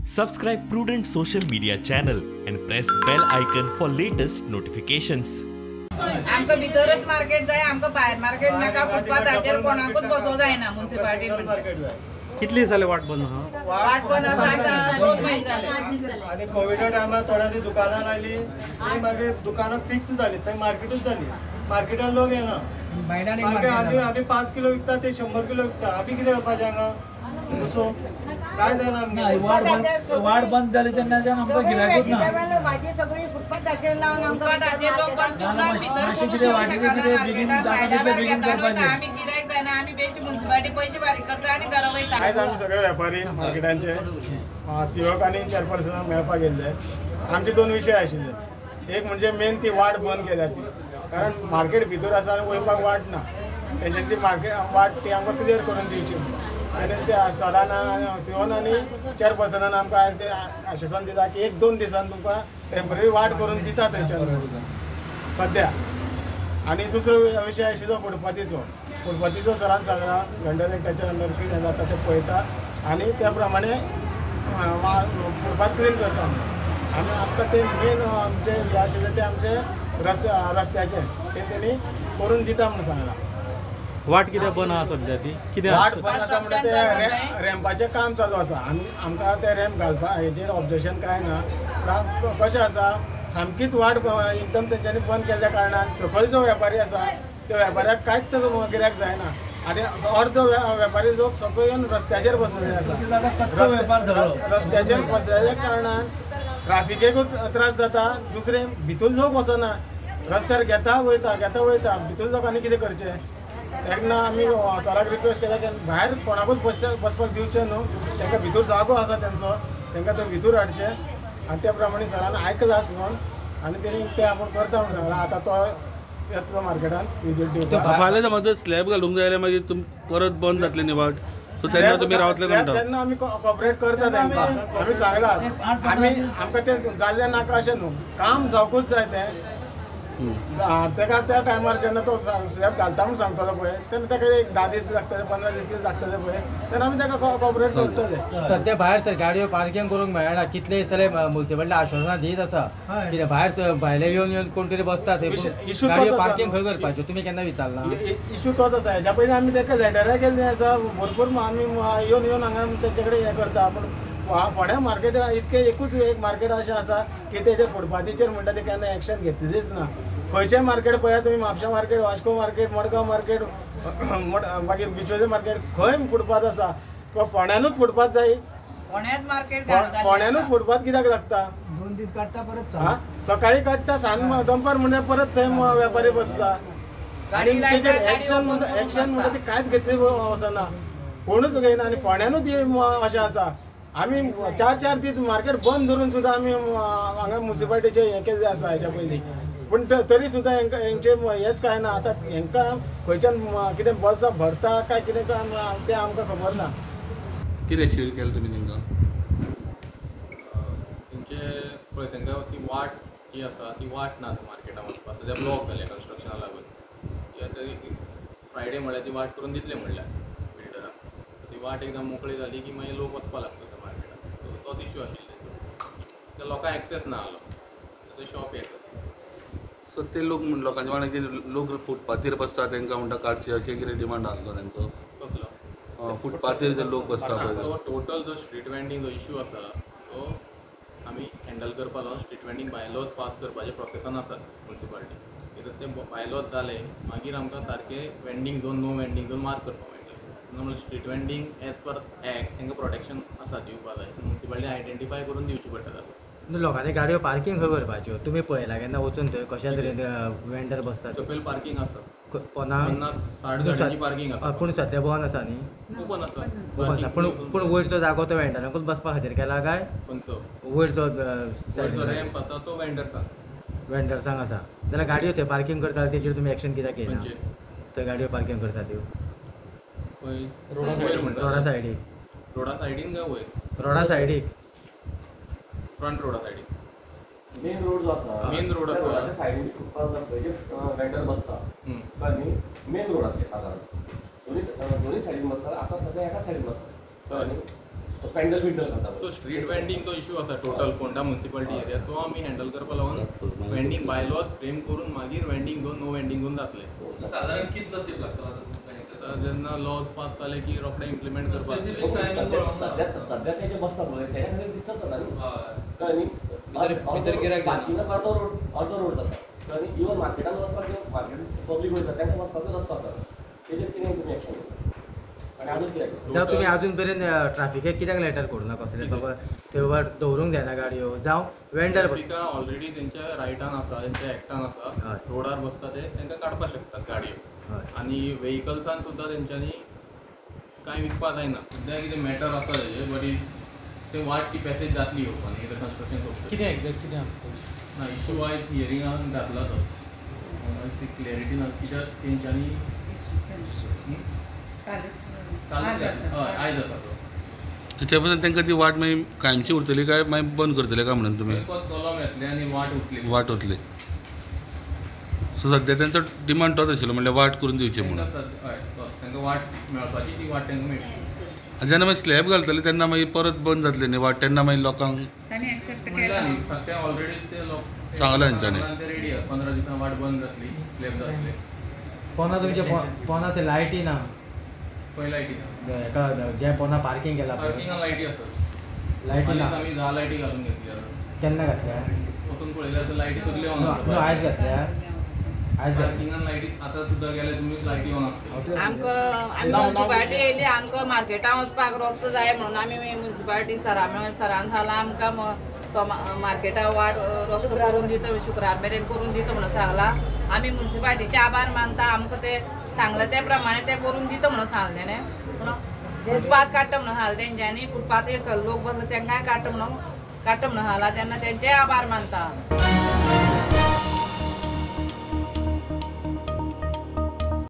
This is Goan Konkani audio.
Subscribe Prudent Social Media channel and press bell icon for latest notifications. आमकां भितरच मार्केट जाय, आमकां भायर मार्केट नाका. फुटपाथाचेर कोणाकूच बसो जायना म्युनिसिपालिटीन. कितले जाले वाट बंद आहा? वाट बंद आसा आतां 2 म्हयने जाले. आनी कोविडा टायमार थोड्यांनी दुकानां लायली, ती मागीर दुकानां फिक्स जाली, थंय मार्केटूच जाली. मार्केटान लोक येना. आमी 5 किलो विकता, ते 100 किलो विकता. आमी कितें करपाचें हांगा? काय जायना. वाट बंद जाली तेन्नाच्यान आमकां गिरायकूच ना. भाजी सगळी फुटपाथाचेर लावन फुटपाथाचेर लोक मातशें कितें वाटेक कितें बेगीन जाता तितलें बेगीन करपाचें. आमी गिरायक जायना, आमी बेश्ट म्युनिसिपालिटी पयशे फारीक करता आनी घरा वयता. आयज आमी सगळे वेपारी मार्केटांचे सीओक आनी चेअरपर्सनाक मेळपाक गेल्ले. आमचे 2 विशय आशिल्ले. एक म्हणजे मेन ती वाट बंद केल्या ती, कारण मार्केट भितर आसा आनी वयपाक वाट ना. तेंच्यांनी ती मार्केट वाट ती आमकां क्लियर करून दिवची. आनी त्या सरान सीओन आनी चेअरपर्सनान आमकां आयज तें आश्वासन दिता की 1-2 दिसान तुमकां टेंपररी वाट करून दिता थंयच्यान सद्या. आनी दुसरो विशय आशिल्लो फुटपाथीचो. फुटपाथीचो सरान सांगला वेंडर एक्टाच्या अंडर कितें जाता तें पळयता आनी त्या प्रमाणे फुटपाथ क्लीन करता. आनी आमकां तें मेन आमचें हें आशिल्लें तें आमचें रस्त्याचें तें तेणी करून दिता म्हणून सांगलां. वाट कित्याक बंद आसा सद्या ती? कितें वाट बंद आसा म्हणजे तें रॅम्पाचें काम चालू आसा. आनी आमकां तें रॅम्प घालपा हेजेर ऑब्जेक्शन कांय ना. पूण कशें आसा, सामकीच वाट एकदम तेंच्यांनी बंद केल्ल्या कारणान सकयल जो वेपारी आसा त्या वेपाऱ्याक कांयच गिरायक जायना. आनी अर्दो वेपारी लोक सकयल येवन रस्त्याचेर बसलेले आसा. रस्त्याचेर बसलेल्या कारणान ट्राफिकेकूच त्रास जाता. दुसरें भितर लोक वचना, रस्त्यार घेता वयता घेता वयता. भितर लोकांनी कितें करचें? तेन्ना आमी सराक रिक्वेस्ट केल्या की भायर कोणाकूच बसपाक दिवचें न्हू, तांकां भितर जागो आसा तेंचो, तांकां ते भितर हाडचें. आनी त्या प्रमाणे सरान आयकलां आसोन आनी तेणी तें आपूण करता म्हणून सांगलां. आतां तो येतलो मार्केटान विजीट दिवपाक. फाल्यां समज स्लॅब घालूंक जाय जाल्यार मागीर तुमी परत बंद जातली न्ही वाट, सो तेन्ना तुमी रावतले म्हणटा? तेन्ना आमी कॉपरेट करता तांकां. आमी सांगलां आमी आमकां तें जाल्लें नाका अशें न्हू, काम जावकूच जाय तें. ताका त्या टायमार जेन्ना तो स्लॅब घालता म्हणून सांगतलो पळय तेन्ना ताका एक 10 दीस लागतले, 15 दीस कितें लागतले पळय, तेन्ना आमी ताका कॉपरेट करतले. सद्या भायर सर गाडयो पार्किंग करूंक मेळना. कितले दीस म्युनिसिपालिटी आश्वासनां दीत आसा कितें भायर भायले येवन येवन कोण तरी बसता थंय, गाडयो पार्किंग खंय करपाच्यो? तुमी केन्ना विचारलां? इशू तोच आसा. हेज्या पयलीं आमी ताका लेटरां केल्लीं आसा भरपूर. आमी येवन येवन हांगा तेंचे कडेन हें करता. पूण फोंड्या मार्केट इतकें एकूच एक मार्केट अशें आसा की तेजे फुटपाथीचेर म्हणटा ते केन्ना एक्शन घेतलीच ना. खंयचें मार्केट पळयात तुमी, Mapusa market, Vasco market, Madgaon market, मागीर बिचोले मार्केट, खंय फुटपाथ आसा? फोंड्यानूच फुटपाथ जाय. फोंड्यानूच फुटपाथ कित्याक लागता? 2 दीस काडटा परत सकाळी काडटा, सांज दनपार म्हणजे परत थंय वेपारी बसता. आनी तेजेर एक्शन म्हणटा, एक्शन म्हणटा ती कांयच घेतली वचना, कोणूच घेयना. आनी फोंड्यानूच अशें आसा. आमी 4-4 दीस मार्केट बंद धरून सुद्दां आमी हांगा म्युनिसिपालिटीचें हें केल्लें आसा हेच्या पयलीं, पूण तरी सुद्दां हेंकां हेंचें हेंच कांय ना. आतां हेंकां खंयच्यान कितें बॉल्सां भरता काय कितें तें आमकां खबर ना. कितें एश्योर केलें तुमी तांकां? तेंचे पळय तांकां ती वाट जी आसा ती वाट ना मार्केटान वचपाक. सद्या ब्लॉक जालें कन्स्ट्रक्शना लागून. ती आतां फ्रायडे म्हणल्यार ती वाट करून दितले म्हणल्यार बिल्डराक. ती वाट एकदम मोकळी जाली की मागीर लोक वचपाक लागता मार्केटान. सो तोच इशू आशिल्लो तेंचो. लोकांक एक्सेस ना आसलो, थंय शॉप येतात. सो ते लोक लोकांचे वांगडा कितें लोक फुटपाथीर बसता तांकां म्हणटा काडचे अशें कितें डिमांड आसलो तेंचो? कसलो? फुटपाथीर जे लोक बसता पळय तो टोटल जो स्ट्रीट वेंडींग जो इशू आसा तो आमी हँडल करपा लागून स्ट्रीट वेंडींग बायलॉज पास करपाचे प्रोसेसान आसात म्युनिसिपालिटी. कित्याक ते बायलॉज जाले मागीर आमकां सारकें vending zone, no vending zone mark करपाक मेळटलें. म्हणल्यार street vending as per act तांकां प्रोटेक्शन आसा दिवपा जाय. म्युनिसिपालिटी आयडेंटिफाय करून दिवची पडटा. लोकांनी गाडयो पार्किंग खंय करपाच्यो? तुमी पळयला केन्ना वचून थंय कशा तरेन वेंडर बसता? सकयल पार्किंग आसा, 50-60 गाडयांची पार्किंग आसा. पूण सद्या बंद आसा न्ही? ओपन आसा. ओपन आसा पूण पूण वयरचो जागो तो वेंडरांकूच बसपा खातीर केला काय? खंयचो वयरचो रॅम्प आसा तो वेंडर्सांक? वेंडर्सांक आसा जाल्यार गाडयो थंय पार्किंग करता तेजेर तुमी एक्शन कित्याक घेयना? थंय गाडयो पार्किंग करता त्यो रोडा सायडीक? रोडा सायडीन काय वयर? रोडा सायडीक, फ्रंट रोडा सायडीक. मेन रोड जो आसा, मेन रोड आसा रोडाच्या सायडीन फुटपाथ आसा थंय जे वेंडर बसता कळ्ळें न्ही, मेन रोडाचेर बाजाराचेर दोनी सायडीन बसता. आतां सद्या एकाच सायडीन बसता कळ्ळें न्ही. तो पॅन्डल बिंडल खाता. सो स्ट्रीट वेंडींग तो इशू आसा टोटल फोंडा म्युनिसिपालिटी एरिया तो आमी हँडल करपा लागून वेंडींग बायलॉज फ्रेम करून मागीर vending zone no vending zone जातले. साधारण कितलो तेंप लागतलो आतां जेन्ना लॉज पास जाले की रोखडे इम्प्लिमेंट करपाक. सद्या तेजे बसता पळय तेज्या खातीर डिस्टर्ब जाता न्ही, कळ्ळें न्ही? पार्किंगाक अर्दो रोड जाता, कळ्ळें न्ही? इवन मार्केटान वचपाक मार्केट पब्लीक वयता तांकां वचपाचो रस्तो आसा, तेजेर कितें तुमी एक्शन घेता आनी अजून कितें? जावं तुमी अजून मेरेन ट्राफिकेक कित्याक लेटर करूं ना कसलें बाबा थंय बाबा दवरूंक जायना गाडयो जावं वेंडर ऑलरेडी तेंच्या रायटान आसा, तेंच्या एक्टान आसा, रोडार बसता ते तांकां काडपाक शकतात गाडयो आनी वेहिकल्सान सुद्दां तेंच्यांनी कांय विकपाक जायना. सद्या कितें मॅटर आसा तेजें बट ते वाट ती पॅसेज जातली येवपाक न्ही, कितें कन्स्ट्रक्शन सोंपता कितें एक्झॅक्ट कितें आसा ना इशू आयज हियरिंगान घातला तो ती क्लॅरिटी ना कित्याक तेंच्यांनी कालच हय आयज आसा तो. तेच्या पसून तांकां ती वाट मागीर कायमची उरतली काय मागीर बंद करतले काय म्हणून तुमी फक्त कॉलम येतले आनी वाट उरतली वाट उरतली. सो सद्या तेंचो डिमांड तोच आशिल्लो म्हणल्यार वाट करून दिवची म्हणून. हय तांकां वाट मेळपाची ती वाट तांकां मेळटली. आनी जेन्ना मागीर स्लॅब घालतले तेन्ना मागीर परत बंद जातले न्ही वाट, तेन्ना मागीर लोकांक म्हणलां न्ही सद्या ऑलरेडी ते लोक सांगलां तेंच्यांनी रेडी आसा 15 दिसां वाट बंद जातली स्लॅब जातले. पोना तुमचे पोना ते लायटी ना, खंय लायटी ना हेका जे पोना पार्किंग केला पार्किंगान लायटी आसात, लायटी ना. आमी 10 लायटी घालून घेतली. केन्ना घातल्या? वचून पळयल्यार लायटी सगळ्यो ऑन आसा. आयज घातल्या? आयज पार्किंगान लायटी आतां सुद्दां गेले तुमी लायटी ऑन आसता. आमकां आमी म्युनिसिपालिटी येयली आमकां मार्केटान वचपाक रस्तो जाय म्हणून आमी म्युनिसिपालिटी सरा मेळून सरान सांगलां आमकां मार्केटा वाट रस्तो करून दिता शुक्रार मेरेन करून दिता म्हणून सांगलां. आमी म्युनिसिपालिटीचे आभार मानता, आमकां ते सांगलां ते प्रमाणे ते करून दिता म्हणून सांगलें न्ही. पूण फुटपाथ काडटा म्हणून सांगलें तेंच्यांनी, फुटपाथेर सगळे लोक बसला तांकांय काडटा म्हणून सांगलां तेन्ना तेंचेय आभार मानता.